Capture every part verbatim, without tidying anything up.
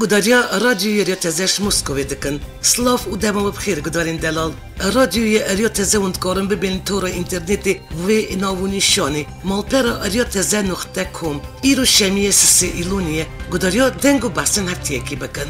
Derya Radyoyê Rêya Teze ji Moskowê dikin. Silav û dema we bi xêr gudarên delal. Radyoyê Rêya Teze hûn dikarin bibên li tora înternetê vê nav û nîşanê. Malpera Rêya Teze nuqte com. Îro şemiyê sisê Îlonê ye. Gudariya deng û behsên heftiyekî bikin.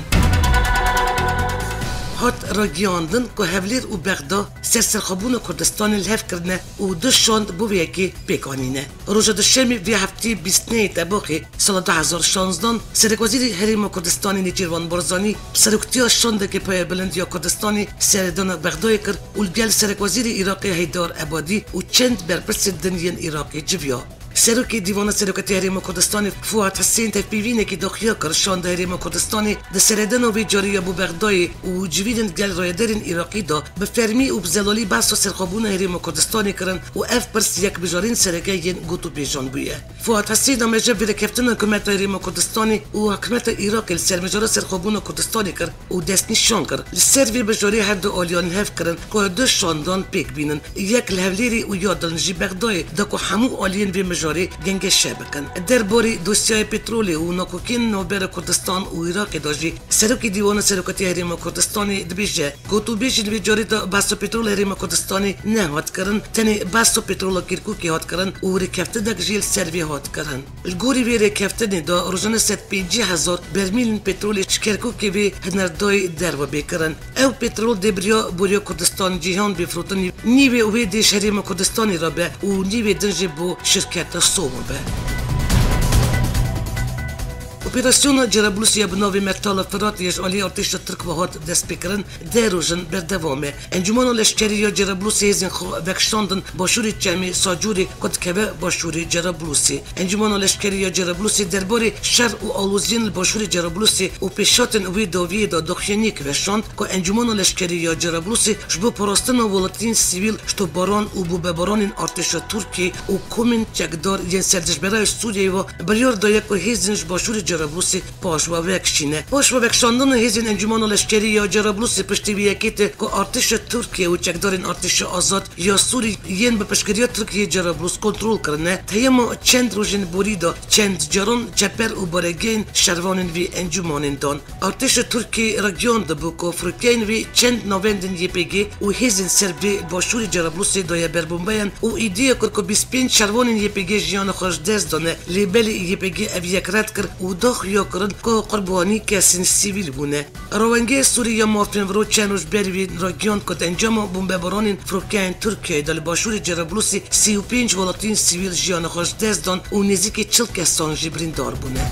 Hat ragiyandin ku Hevlêr û Bexda ser serxwebûna Kurdistanê li hev kirine û du şand bo vê yekê pêk anîne. Roja duşemê vê heftê bîst nehê Tebaxê sala du hezar şanzdan, Serekwezîrê Herêma Kurdistanê Nêçîrvan Barzanî bi seroktiya Şandeke Payebilind ya Kurdistanê seredana Bexdayê kir û li gel Serekwezîrê Iraqê Heydar Ebadî û çend berpirsên din yên Iraqê civiya. Serokê Dîvana Serokatî Herêma Kurdistanê Fuat Hisên tevpîvînekî daxuya kir, Şanda Herêma Kurdistanê di seredana vê carî ya bo Bexdayê û civînên gel rayedarên Iraqî de bi fermî û bi zelalî behsa serxwebûna Herêma Kurdistanê kirin û ev pirs yek bi carên sereke yên gotûbêjan bûye. Fuat Hesîn ameje vê rêkeftina hikûmeta Herêma Kurdistanê û hikûmeta Iraqê li ser mijara serxwebûna Kurdistanê kir û destnîşan kir, li ser vê mijarê her du aliyan li hev kirin ku du şandan pêk bînin, yek li Hevlêrê û ya din jî Bexdayê, da ku hemû aliyên vê mijarê gengeşe bikin. Derbarê dosyaya petrolê û nakokên navbera Kurdistan û Iraqê de jî Serokê Dîwana Serokatiya Herêma Kurdistanê dibêje, gotûbêjên vê carê de behsa petrol Herêma Kurdistanê nehat kirin, tenê behsa petrola Kirkûkê hat kirin û rêkeftinek jî li ser vê hat kirin. Li gorî vê rêkeftinê de rojane sed pêncî hezar bermîlên petrolê ji Kerkûkê vê hinerdayê derve bê kirin. Ew petrol dê bi riya Boriya Kurdistan Cîhan bê firotin, nîvê wê dê ji Herêma Kurdistanê re be û nîvê din jî bo şirketa Somo be. Operasyona Cerablûsê ya bi navê Mertala Firatê ya ji aliyê artêşa Tirk ve hat destpêkirin, deh roj in berdewam e. Encûmena Leşkerî ya Cerablûsê hêzên xwe vekişandin başûrê Çemê Sacûrê ku dikeve başûrê Cerablûsê. Encûmena Leşkerî ya Cerablûsê derbarê şer û aloziyên li başûrê Cerablûsê û pêşhatên wê dawiyê de daxuyaniyek veşand ku Encûmena Leşkerî ya Cerablûsê ji bo parastina welatiyên sivîl ji topbaran û bombebaranên artêşa Tirkiyê û komên çekdar yên ser dijberayê Sûriyeyê ve biryar daye ku hêzên ji başûrê Cerablûsê paş ve vekişîne. Paş ve vekişandina hêzên Encûmena Leşkerî ya Cerablûsê piştî vê yekê tê ku artêşa Tirkiye û çekdarên Artêşa Azad ya Sûrî yên bi piştgiriya Tirkiyê Cerablûs kontrol kirine, heyama çend rojên borî de çend caran çeper û baregehên şervanên vî encûmanên dan. Artêşa Tirkiyê ragihand bû ku firokeyên wî çend navendên Y P G û hêzên ser vê başûrê Cerablûsê daye ber bombeyan û îdiya kir ku bîst pênc şervanên Y P G jiyana xwe ji dest dane, lê belê Y P G ev yek red kir û da xuya kirin ku qurbanî kesên sivîl bûne. Rawengê Sûrî ya Mafên Mirov çend roj berî vê ragihand ku di encama bombebaranên firokeyên Tirkiyeyê de li başûrê Cerablûsê sî û pênc welatiyên sivîl jiyana xwe ji dest dan û nêzîkî çil kesan jî birîndar bûne.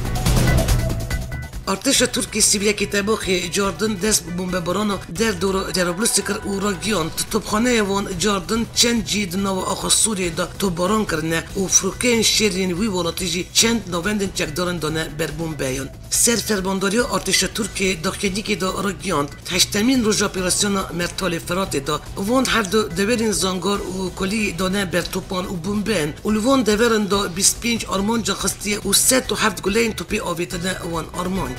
Artêşa Tirkî sî û yekê Tebaxê cardin dest bi bombebarana derdora Cerablûsê kir û ragihand, di topxaneya wan cardin çend cî di nava axa Sûriyê de topbaran kirine û firokeyên şêrî yên wî welatî jî çend navendên çekdaran dane ber bombeyan. Ser fermandariya artêşa Tirkiyê daxuyaniyekê de ragihand, di heştemîn roja operasyona Mertalê Firatê de van her du deverên Zangar û Kulî dane ber topan û bombeyan û li van deveran de bîst pênc armanca xistiye û sed û heft guleyên topê avêtine wan armancan.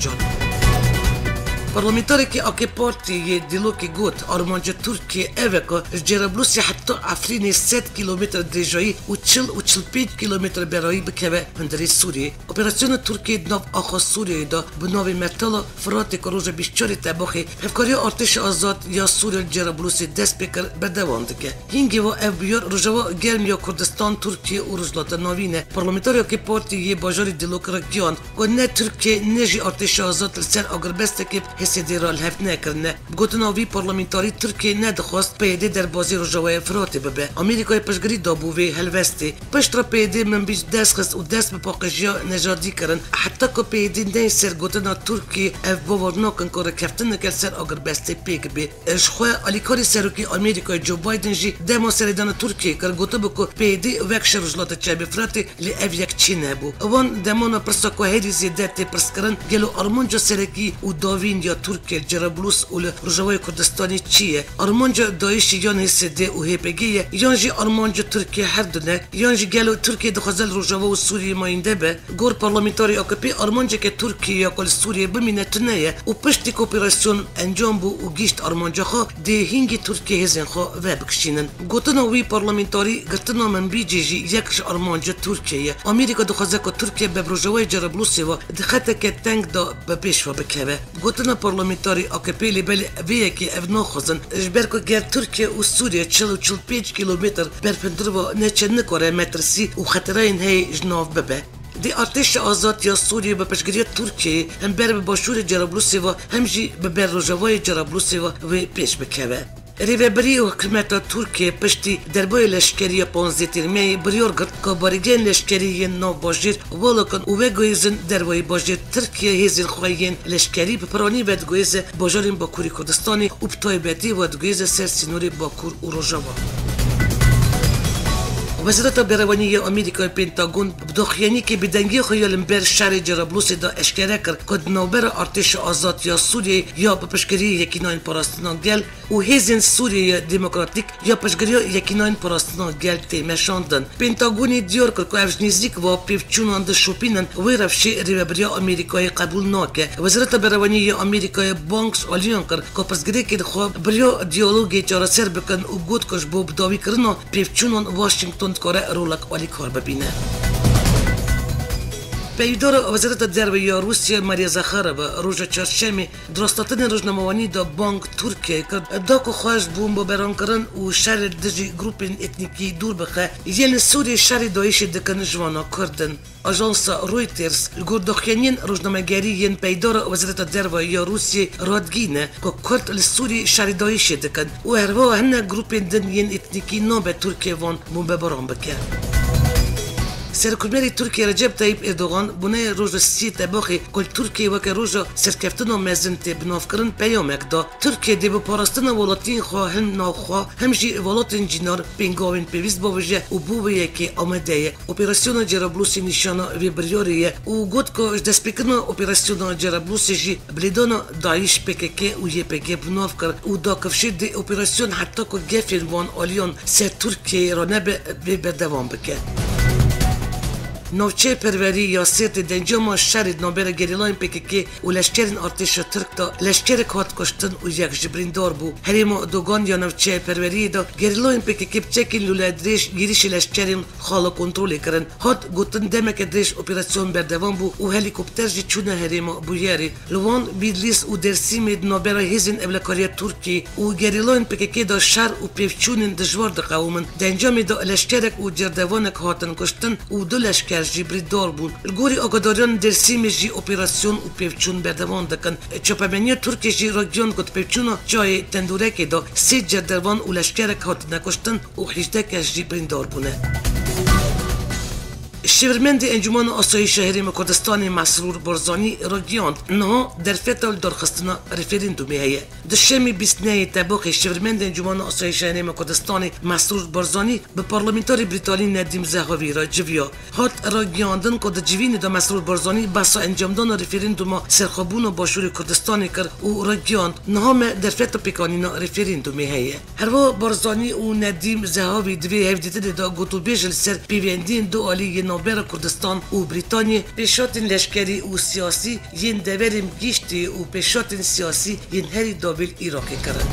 Parlamentarekî A K Partî yê Dîlokê got, armanca Tirkiyê ev e ku ji Cerablûsê heta Efrînê sed kîlometre dirêjayî û çil û çil pênc kîlometre berayî bikeve hundirê Sûriyê. Operasyona Tirkiyê di nav axa Sûriyeyê de bi navê Mertala Firatê ku roja bîst û çarê Tebaxê hevkariya Artêşa Azad ya Sûriye li Cerablûsê dest pê kir, berdewam dike. Hîngê ve ev bûyer Rojava Germ ya Kurdistan, Tirkiye û Rojhilata Navîn e. Parlamentarê A K Partî yê bajarê Dîlok ragihand ku ne Tirkiye ne jî Artêşa Azad li ser agirbestekê bi H S D'ê re li hev nekirine. Bi gotina wî, parlamentarî Tirkiye nedixwest P Y D derbazî Rojavayê Firatê bibe. Amerîkayê piştgirî dabû vê helwestê. Piştre P Y D min bîst dest xist û dest bi paqijiya nejadî kirin. Heta ku P Y D neyê ser gotina Tirkiyê, ev bawer nakin ku rêkeftineke li ser agirbestê pêk bê. Ji xwe alîkarê serokê Amerîkayê Joe Biden jî dema seredana Tirkiyê kir, gotibû ku P Y D wek şer Rojhilata Çepê Firatê, lê ev yek çênebû. Wan demana pirsa ku herî zêde tê pirskirin, gelo armanca serekî û davîn ya Tirkiye li Cerablus û li Rojavayê Kurdistanê çi ye? Armanca DAIŞ'ê yan H S D û H P G ye, yan jî armanca Tirkiye her du ne, yan jî gelo Tirkiye dixwaze li Rojava û Sûriyê mayînde be? Gor parlamentarê A K P, armanceke Tirkiye ya ku li Sûriyê bimîne tune ye û piştî ku operasyon encam bû û gihîşt armanca xwe, dê hîngî Tirkiye hêzên xwe vebikişînin. Gotina wî parlamentarî, girtina min bîcê jî yek ji armanca Tirkiye ye. Amerîka dixwaze ku Tirkiye be bi Rojavayê Cerablusê ve di xeteke teng de bi pêş ve bikeve. Gotina parlamentarê A K P lê belê vê yekê ev naxwazin, ji ber ku ger Tirkiye û Sûriye çil û çil pênc kîlometr berfindir ve neçe, nikare metirsî û xeterayên heyî ji nav bibe. Dê artêşa azad ya Sûriyê bi piştgiriya Tirkiyeyê hem ber bi başûrê Cerablusê ve hem jî bi ber rojavayê Cerablusê ve wê pêş bikeve. Rêvebirî û hikûmeta Tirkiyê piştî derbarê leşkerî ya panzdeh Tîrmeyê biryar girt ku barîgehên leşkerî yên nav bajêr vala kin û veguhêzin dervayî bajêr. Tirkiye hêzên xwe yên leşkerî bi piranî vedigihêze bajarên Bakurê Kurdistanê û bi taybetî vedigihêze ser sînorê Bakur û Rojava. Wezareta Berevanî ya Amerîkayê Pentagon bi daxuyaniyekê bêdengiya xwe ya li ber şerê Cerablusê de eşkere kir ku di navbera artêşa azad ya Sûriyeyê ya bi piştgiriyê Yekînayên Parastina Gel û Hêzên Sûriyeyê Demokratîk ya piştgiriya Yekînayên Parastina Gel tê meşandin. Pentagonê diyar kir ku ev ji nêzîk ve pêvçûnan dişopînin, wê rewşê rêvebiriya Amerîkayê qebûl nake. Wezareta Berevanî ya Amerîkayê bang ji aliyan kir ku pirsgirêkên xwe bi riya diyalogê çareser bikin û got ku ji bo bidawîkirina pêvçûnan Washington dikare rolek alîkar bibîne. Peyvdara Wezareta Derve ya Rûsya Maria Zakharova roja çarşemê di rastatinê rojnamevanî de bang Tirkiyeyê kir, da ku xwe ji bombebarankirin û şerê dijî grûpên etnîkî dûr bixe, yên li Sûriyê şerê DAIŞê dikin ji wana Kurd in. Ajansa Reuters li gor daxuyaniyên rojnamegerî yên peyvdara Wezareta Derve ya Rûsiyê radigihîne ku Kurd li Sûriyê şerê DAIŞê dikin û herwiha hinek grûpên din yên etnîkî nabe Tirkiye van bombebaran bike. Serokkomarê Tirkiyê Recep Tayyip Erdogan bûneyê roja sî Tebaxê ku li Tirkiyeyê weke roja serkeftina mezin tê binavkirin, peyamek da. Tirkiye dê bi parastina welatiyên xwe hem navxwe hem jî welatên cînar pêngavên pêwîst bavêje û bo vê yekê amade ye. Operasyona Cerablusê nîşana vê biryarê ye û got ku ji destpêkirina operasyona Cerablusê jî bi lêdana DAIŞ, P K K û Y P G bi nav kir û da kifşê dê operasyon heta ku gefên van aliyan ser Tirkiyeyê ranebe vê berdewam bike. Navçeya Perwerî ya Sêrtê di encama şerê di navbera gerîlayên P K K û leşkerên artêşa Tirk de leşkerek hat kuştin û yek jî birîndar bû. Herêma Dogan ya navçeya Perweriyê de gerîlayên P K K bi çekên lûledirêj êrîşî leşkerên xala kontrolê kirin. Hat gotin, demeke dirêj operasyon berdewam bû û helîkopter jî çûne herêma bûyerê. Li Wan, Bîdlîs û Dêrsîmê di navbera hêzên ewlekariya Tirkiyê û gerîlayên P K K de şer û pêvçûnên dijwar diqewimin. Di encamê de leşkerek û cerdevanek hatin kuştin û du leşker jî birîndar bûn. Li gorî agadariyan Dêrsîmê jî operasyon û pêvçûn berdewam dikin. Çapemeniya Tirkiyê jî ragihand ku di pêvçûna çiyayê Tendûrekê de sê cerdevan û leşkerek hatine kuştin û hejdeh kes jî birîndar bûne. Şêwirmendê Encûmena Asayîşa Herêma Kurdistanê Mesrûr Barzanî ragihand, niha derfeta lidarxistina referandumê heye. Duşemî bîst nehê Tebaxê şêwirmendê Encûmena Asayîşa Herêma Kurdistanê Mesrûr Barzanî bi parlamenterê Brîtanî Nedîm Zehavî re civiya. Hat ragihandin ku di civînê de Mesrûr Barzanî behsa encamdana referanduma serxwebûna Başûrê Kurdistanê kir û ragihand, niha me derfeta pêkanîna referandumê heye. Herwiha Barzanî û Nedîm Zehavî di vê hevdîtinê de gotûbêj li ser pêwendiyên dualî yên navbera Kurdistan û Brîtaniyê, pêşhatên leşkerî û siyasî yên deverên giştî û pêşhatên siyasî yên herî dawî li Iraqê kirin.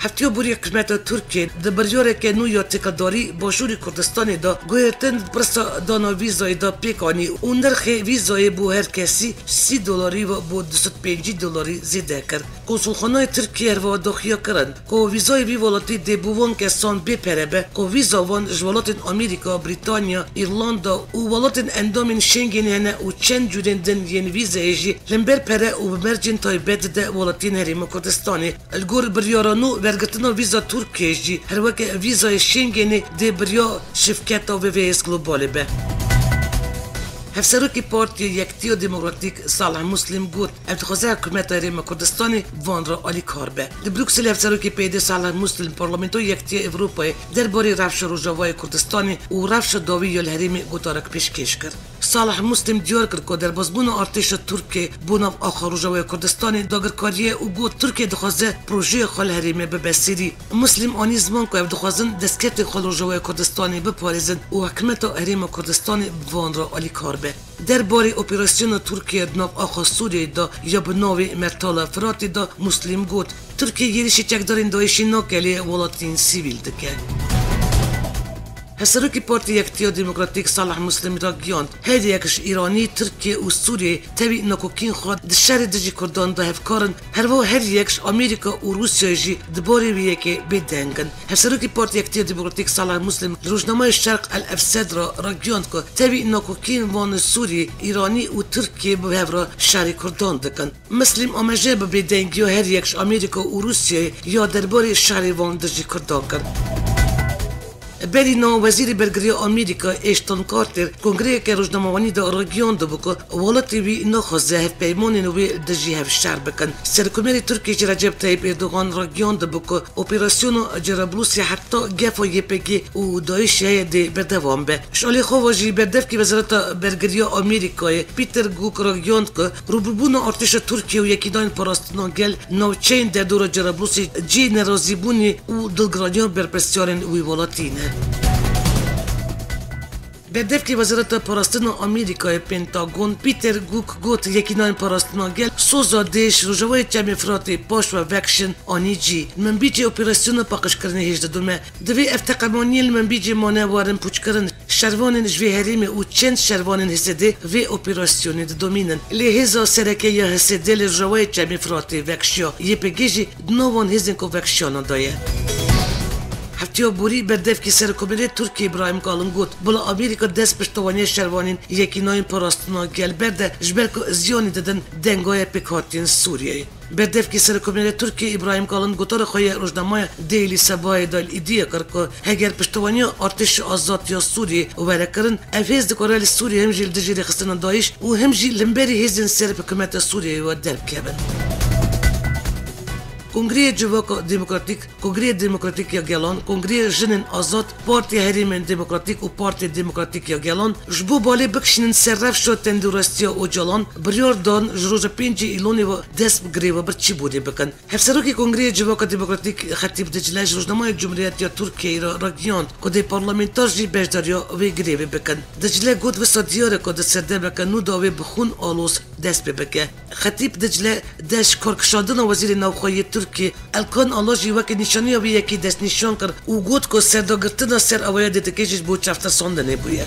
Heftiya borî hikûmeta Tirkiyê di biryareke nû ya têkildarî Başûrê Kurdistanê de guhertin pirsa dana vîzayê de pêk anî û nirxê vîzayê bo her kesî sî dolarî ve bo du sed pêncî dolarî zêde kir. Konsulxanayê Tirkiyê herwiha daxuya kirin ku vîzayê vî welatî dê bo wan kesan bê pere be ku vîza wan ji welatên Amerîka, Brîtanya, Îrlanda û welatên endamên Schengenê hene û çend cûrên din yên vîzayê jî li hember pere û bi mercên taybet dide welatiyên Herêma Kurdistanê. Li gor biryara nû, wergirtina vîza Tirkiyeyê jî her weke vîzayê Schengenê dê bi riya şirketa V V S Globalê be. Hevserokê Partiya Yekitiya Demokratîk Salih Muslim got, ev dixwaze hikûmeta Herêma Kurdistanê van re alîkar be. Li Brukselê hevserokê P Y D Salih Muslim Parlamentoya Yekitiya Ewropayê derbarê rewşa Rojavayê Kurdistanê û rewşa dawî ya li herêmê gotarek pêşkêş kir. Salih Muslim diyar kir ku derbazbûna artêşa Tirkiyê bo nav axa Rojavaya Kurdistanê dagirkarî ye û got, Tirkiye dixwaze projeyê xwe li herêmê bibe serî. Muslim anî ziman ku ev dixwazin destkeftên xwe li Rojavaya Kurdistanê biparêzin û hikûmeta Herêma Kurdistanê bi van re alîkar be. Derbarê operasyona Tirkiye di nav axa Sûriyeyê de ya bi navê Mertala Firatê de Muslim got, Tirkiye êrişî çekdarên DAIŞ'ê nake, lê welatiyên sivîl dike. Hevserokê Partiya Yekitiya Demokratîk Salih Muslim ragihand, her yek ji Îranî, Tirkiye û Sûriyeyê tevî nakokiyên xwe di şerê dijî Kurdan de hevkar in, her wiha her yek ji Amerîka û Rûsyayê jî di barê wê yekê bêdeng in. Hevserokê Partiya Yekitiya Demokratîk Salih Muslim li rojnameya Şerq El Efsed re ragihand ku tevî nakokiyên van li Sûriyê, Îranî û Tirkiyê bi hev re şerê Kurdan dikin. Muslim amaje bi bêdengiya her yek ji Amerîka û Rûsyayê ya derbarê şerê van dijî Kurdan kir. Berî niha Wezîrê Bergiriya Amerîka Ashton Carter kongreyeke rojnamevanî de ragihandibû ku welatê wî naxwaze hevpeymanên wê dijî hev şer bikin. Serokkomarê Tirkiyê jî Recep Tayyip Erdogan ragihandibû ku operasyona Cerablusê heta gefa Y P G û DAIŞ'ê heye dê berdewam be. Ji alî xwe ve jî berdevkê Wezareta Bergiriya Amerîkayê Peter Cook ragihand ku rûbirûbûna artêşa Tirkiye û Yekînayên Parastina Gel navçeyên derdora Cerablusê cihê nerazîbûnê û dilgiraniya berpirsiyarên wî welatî ne. Berdevkê Wezareta Parastina Amerîkayê Pentagon Peter Cook got, Yekînayên Parastina Gel soza dê ji rojavayê Çemê Firatê paş ve vekişin anî cî. Min bîcê operasyona paqijkirinê hêj didome. Divê ev teqemaniyên li min bîcê mane werin pûçkirin. Şervanên ji vê herêmê û çend şervanên H S D'ê vê operasyonê didomînin. Lê hêza sereke ya H S D'ê li rojavayê Çemê Firatê vekişiya. Y P G jî di nav wan hêzên ku vekişiyana de ye. Heftiya borî berdevkê Serokkomarê Tirkiyê Îbrahîm Kalin got, Bila Amerîka dest piştevaniya şervanên Yekînayên Parastina Gel berde, ji ber ku ziyanê didin dengaya pêkhatiyên Sûriyeyê. Berdevkê Serokkomarê Tirkiyê Îbrahîm Kalin gotara xwe ya rojnameya Daily Sabahê de li îdiya kir ku heger piştevaniya artêşa azad ya Sûriyê were kirin, ev hêz dikare li Sûriyê him jî li dijî rêxistina DAIŞ û him jî li hemberî hêzên ser bi hikûmeta Sûriyeyê ve derbikevin. Kongreyê Civaka Demokratîk, Kongreyê Demokratîk ya Gelan, Kongreyê Jinên Azad, Partiya Herêmên Demokratîk û Partiya Demokratîk ya Gelan ji bo balê bikişînin ser rewşa tendûrestiya Ocalan, biryar dan ji roja pêncê Îlonê ve dest bi girê ve birçîbûnê bikin. Hevserokê Kongreyê Civaka Demokratîk Xetîb Dicle ji rojnameya Cumhuriyet ya Tirkiyeyê re ragihand ku dê parlamenter jî beşdariya vê girêvê bikin. Dicle got, Wisa diyar e ku di serdemeke nû de wê bi xûn aloz dest pê bike. Xetîb Dicle dest ji karkişandina Wezîrê Navxwe yê Tirkiyê Elkan Ala jî weke nîşaniya vê yekê destnîşan kir û got ku serdagirtina ser awaya D D K jî ji bo çavtirsandinê bûye.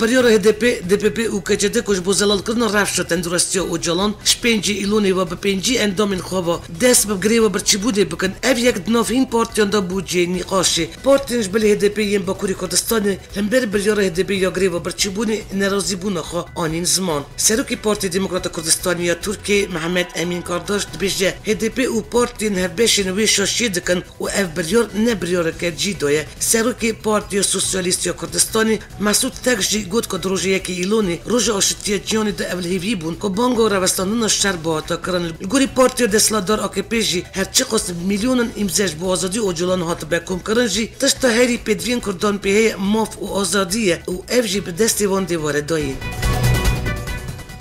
Biryara H D P, D P P û K C D ku ji bo zelalkirina rewşa tendurestiya Ocalan ji pêncî Îlonê ve bi pêncî endamên xwe ve dest bi girê ve birçîbûnê bikin, ev yek di nav hîn partiyan de bû cihê nîqaşê. Partiyên ji bilî H D P yên Bakurê Kurdistanê li hember biryara H D P ya girê ve birçîbûnê nerazîbûna xwe anîn ziman. Serokê Partiya Demokrata Kurdistanê ya Tirkiyê Mehmet Emîn Kardaş dibêje, H D P û partiyên hevbeşên wê şaşiyê dikin û ev biryar ne biryareke cî de ye. Serokê Partiya Sosyalîst ya Kurdistanê Mesûd Tek jî got ku di rojê yekê Îlonê, roja aşitiya cîhanê de ev li hêvî bûn ku banga revestandina şer bihata kirin. Li gorî partiya desthilatdar A K P jî her çiqas milyonan îmze ji bo azadî Ocalan hatibe komkirin jî, tişta herî pêdiviyên Kurdan pê heye maf û azadî ye û ev jî bi destê wan dê were dayîn.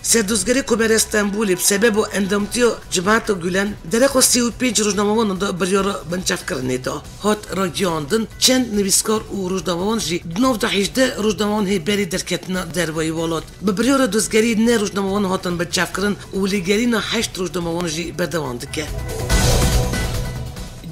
Serdozgerê Komara Stenbolê bi sebeba endamtiya Cemaeta Gulen dereqa sî û pênc rojnamevanan de biryara binçavkirinê da. Hat ragihandin, çend nivîskar û rojnamevan jî di nav de hejdeh rojnamevan hê berî derketina derveyî welat. Bi biryara dozgerî neh rojnamevan hatin binçavkirin û lêgerîna heşt rojnamevan jî berdewam dike.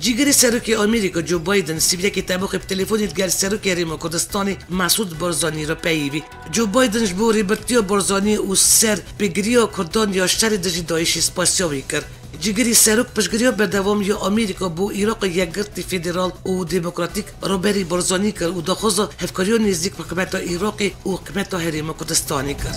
Cîgirê Serokê Amerîka Joe Biden sî û yekê Temmûxê bi telefonî digel Serokê Herêma Kurdistanê Mesûd Barzanî re peyivî. Joe Biden ji bo rêbirtiya Barzanî û ser pêgiriya Kurdan ya şerê dijî DAIŞ'ê spasiya wî kir. Cîgirî Serok piştgiriya berdewam ya Amerîka bo Iraqê yekgirtî federal û demokratîk Rêberî Barzanî kir û daxwaza hevkariya nêzîk bi hikûmeta Iraqê û hikûmeta Herêma Kurdistanê kir.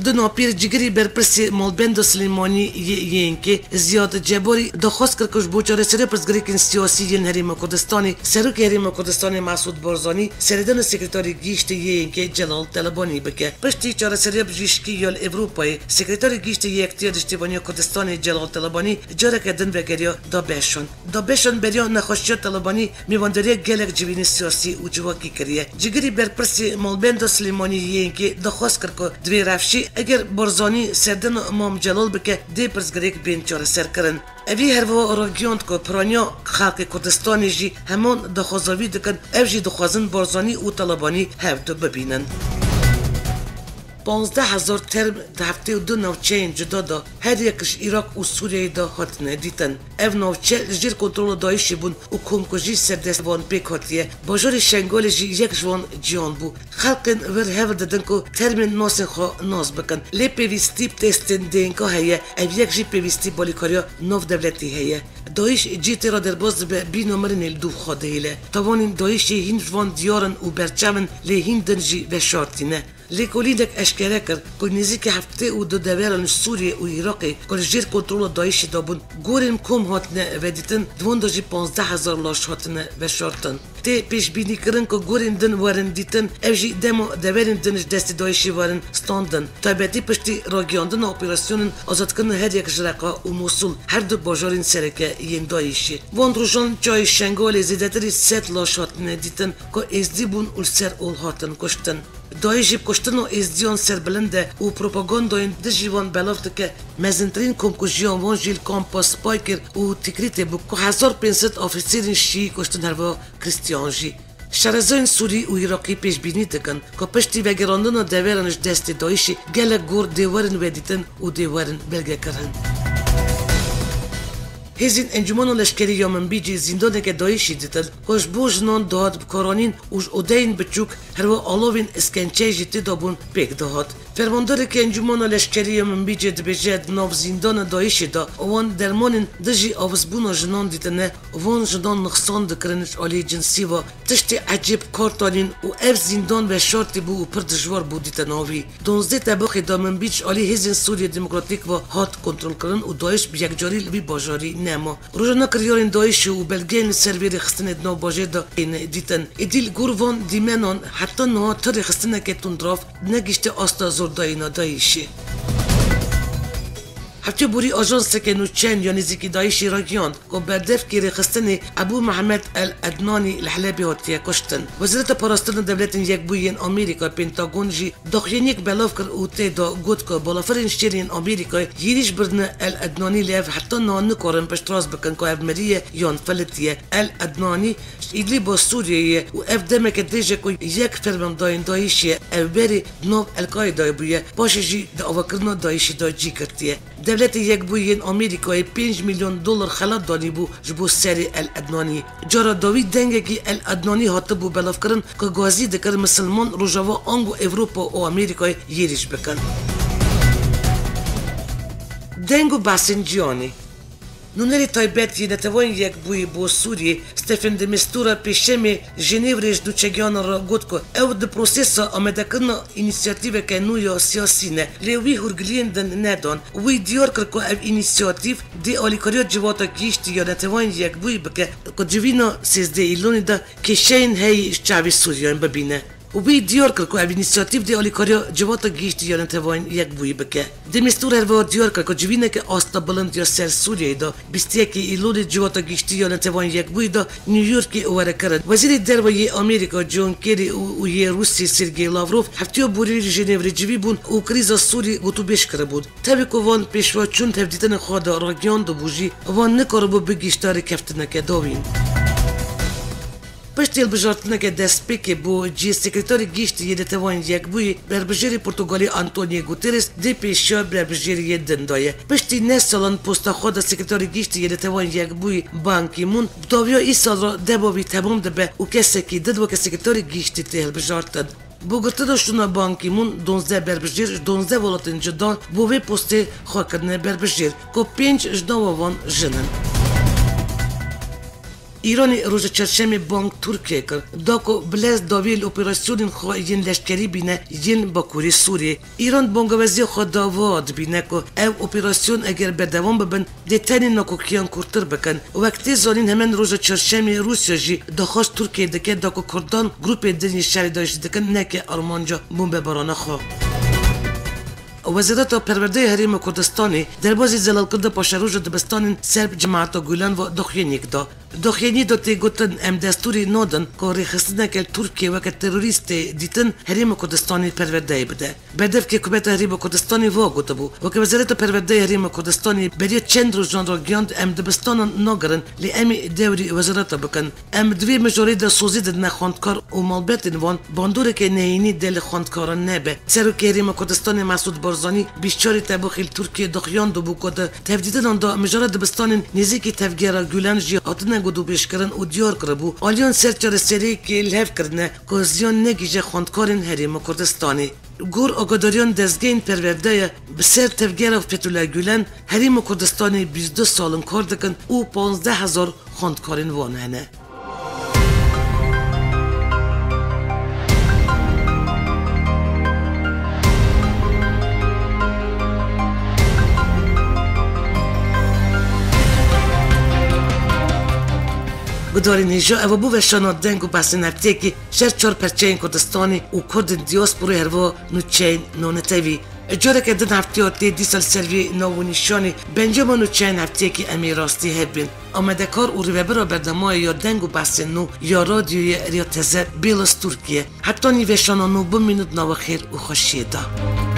Di navpêr cigirî berpirsê Malbenda Silêmanî yê Y N K'ê Ziyad Cebarî daxwaz kir ku ji bo çareserê pirsgirêkên siyasî yên Herêma Kurdistanê, Serokê Herêma Kurdistanê Mesûd Barzanî seredana Sekreterê Giştî Y N K'ê Celal Telebanî bike. Piştî çareseriya bijîşkî ya li Ewropayê, Sekreterê Giştî yê Yekîtiya Niştîvaniya Kurdistanê Celal Telebanî careke din vegeriya Dabeşan. Dabeşan beriya nexweşiya Telebanî mêvandariya gelek civînên siyasî û civakî kiriye. Cigirî berpirsê Malbenda Silêmanî yê Y N K'ê daxwaz kir ku di vê rewşê eger Barzanî serdana Mam Celal bike, dê pirsgirêk bên çareserkirin. Evî her wiha ragihand ku piraniya xelkê Kurdistanê jî heman daxwaza wî dikin, ev jî dixwazin Barzanî û Telebanî hevdu bibînin. Panzdeh hezar term di heftê û du navçeyên cuda de her yek ji Iraq û Sûriyeyê de hatine dîtin. Ev navçe li jêr kontrola DAIŞê bûn û komkujî ser dest van pêk hatiye. Bajarê Şengalê jî yek ji wan ciyan bû. Xelkên wir hewl didin ku termên nasên xwe nas bikin. Lê pêvîstî bi testên D N K heye, ev yek jî pêvîstî bi alîkariya navdewletî heye. DAIŞ cî tê re derbas dibe, bîna mirinê li dûv xwe dihêle. Tawanên DAIŞê hîn ji van diyar in û berçav in, lê hîn din jî veşartî ne. Lêkolînek eşkere kir ku nêzîkî heftê û du deveran li Sûriyê û Iraqê ku li jêr kontrola DAIŞê de bûn, gorên kom hatine vedîtin, di wan de jî panzdeh hezar laş hatine veşartin. Tê pêşbînîkirin ku gorên din werin dîtin, ev jî dema deverên din ji destê DAIŞê werin standin. Taybetî piştî ragihandina operasyonên azadkirina her yek ji Reqa û Mûsul, her du bajarên sereke yên DAIŞê. Van rojan çiyayê Şengalê zêdetirî sed laş hatine dîtin ku êzdî bûn û li ser ol hatin kuştin. DAIŞ jî bi kuştina êzdiyan serbilind e û propagandayên dijî wan belav dike. Mezintirîn komkujiyan van jî li kampa Spikîr û Tikrîtê bû ku hezar pênc sed ofîserên şîî kuştin, her wiha Krîstiyan jî. Şerezayên Sûrî û Iraqî pêşbînî dikin ku piştî vegerandina deveran ji destê DAIŞê gelek gor dê werin vedîtin û dê werin belgekirin. Hêzên Encûmena Leşkerî ya Minbicê zîndaneke DAIŞê dîtin ku ji bo jinan dihat bikaranîn û ji odeyên biçûk, her wiha alavên îskençeyê jî tê de bûn, pêk dihat. Fermandarekî Encûmena Leşkerî ya Minbicê dibêje, di nav zîndana DAIŞê de wan dermanên dijî avistbûna jinan dîtine, van jinan nixsan dikirin ji alî cinsî ve. Tiştê ecêb kar tanîn û ev zîndan veşartî bû û pir dijwar bû dîtina wî. Duwazdeh Tebaxê de Minbîc alî Hêzên Sûriyê Demokratîk ve hat kontrolkirin û DAIŞ bi yekcarî li vî bajarî nema. Rojane kiryarên DAIŞê û belgeyên li ser vê rêxistinê di nav bajêr de têne dîtin. Êdî li gor van dîmenan heta niha ti rêxistineke tundrav negihişte asta zordayîna DAIŞê. Heftê borî ajanseke nûçeyn ya nêzîkî DAIŞê ragihand ku berdevkê rêxistinê Ebû Mehmed El Ednanî li Helebê hatiye kuştin. Wezareta Parastina Dewletên Yekbûyî yên Amerîka, Pentagon, jî daxuyaniyek belav kir û tê de got ku balafirên şêrê yên Amerîkayê yêrîş birine El Ednanî, lê ev heta niha nikarin piştrast bikin ku ev miriye yan filitiye. El Ednanî ji Îdlîba Sûriyeyê ye û ev demeke dirêj e ku yek fermandayên DAIŞê ye. Ev berê di nav El-Qaîdayê bûye, paşê jî di avakirina DAIŞê de cî girtiye. Dewletê Yekbûyî yên Amerîkayê pênc milyon dolar xelat danîbû ji bo serê El Ednanî. Cara dawî dengekî El Ednanî hatibû belavkirin ku gazî dikir misilman Rojava ango Ewropa û Amerîkayê yêrîş bikin. Deng û behsên cîhanê. Nûnerê taybet yê Neteweyên Yekbûyî bo Sûriyê, Staffan de Mistura, pêşemê Jenêvrê ji nûçegihanan re got ku ew di prosesa amadekirina înîsiyatîveke nû ya siyasî ne, lê wî hûrgiliyên din nedan. Wî diyar kir ku ev înîsiyatîv dê alîkariya Civata Gihîştî ya Neteweyên Yekbûyî bike ku civîna sêzdeh Îlonê de kêşeyên heyî ji çavê Sûriyan bibîne. Wî diyar kir ku ev înîsiyatîv dê alîkariya Civata Gihîştî ya Neteweyên Yekbûyî bike. De Mistura her wiha diyar kir ku civîneke asta bilind ya ser Sûriyeyê de bîst û yekê Îlonê Civata Gihîştî ya Neteweyên Yekbûyî de New Yorkê were kirin. Wezîrê Derve yê Amerîka John Kerry û, û yê Rûsî Sergey Lavrov heftiya borî li Jenêvrê civî bûn û krîza Sûrî gotûbêj kiribûn. Tevî ku van pêşveçûn di hevdîtinên xwe de ragihiyandibû jî, van nikaribû bigihîşta rêkeftineke dawîn. Piştî hilbijartineke destpêkê bo cihê Sekreterê Giştî yê Neteweyên Yekbûyî, berbijêrê Portugalî Antonio Guterres dê pêşiya berbijêrê yê din daye. Piştî neh salan posta xwe de Sekreterê Giştî yê Neteweyên Yekbûyî Ban Ki-moon bi dawiya îsal re dema wî temam dibe û kesekî din weke Sekreterê Giştî tê hilbijartin. Bo girtina şûna Ban Ki-moon, duwazdeh berbijêr ji duwazdeh welatên cuda bo vê postê xwe kirine berbijêr, ku pênc ji nava wan jin in. Îranê roja çarşemê bang Tirkiyê kir, da ku bi lez dawî li operasyonên xwe yên leşkerî bîne yên Bakurê Sûriyê. Îran bangewaziya xwe da wiha dibîne ku ev operasyon eger berdewam bibin, dê tenê nakokiyan kûrtir bikin. Wek tê zanîn, hemen roja çarşemê Rûsya jî daxwaz Tirkiyê dike da ku Kurdan grûpên din yê şerê de jî dikin neke armanca bombebarana xwe. Wezareta Perwerdeyê Herêma Kurdistanê derbazî zelalkirina paşeroja dibistanên ser bi cemaeta Gulen ve daxuyaniyek da. Daxuyaniyê de tê gotin, em destûrê nadin ku rêxistineke li Tirkiyê weke terorîst tê dîtin Herêma Kurdistanê perwerdeyê bide. Berdevkê Hikûmeta Herêma Kurdistanê wiha gotibû, weke Wezareta Perwerdeyê Herêma Kurdistanê beriya çend rojan ragihand, em dibistanan nagirin, lê em ê dewrî wezareta bikin. Em di vê mijarê de sozî didine xwendkar û malbetên wan, bandoreke neyînî dê li xwendkaran nebe. Serokê Herêma Kurdistanê Mesûd Barzanî bîst û çarê Tebûxê li Tirkiyê daxuyandibû ku di tevdîtinan de mijara dibistanên nêzîkî tevgera Gulen jî hatine gotûbêjkirin û diyar kiribû, aliyan ser çareseriyekê li hev kirine ku ziyan negihîje xwendkarên Herêma Kurdistanê. Gor agadariyan dezgehên perwerdeyê, bi ser tevgera Fethullah Gulen Herêma Kurdistanê bîst û du sal in kar dikin û panzdeh hezar xwendkarên wan hene. Gudarên hêja, ev bû weşana deng û behsên hefteyekî ser çar perçeyên Kurdistanê û Kurdên diasporayê, herwiha nûçeyên navnetewî. Careke din hefteya tê dîsa li ser vê nav û nîşanê bi encama nûçeyên hefteyekî em ê rastî hev bên. Amadekar û rêvebira berdemaya ya deng û behsên nû ya radyoyê Riya Teze Bêlas Tirkiye. Heta nîveşana nû bimînit nava xêr û xweşiyê de.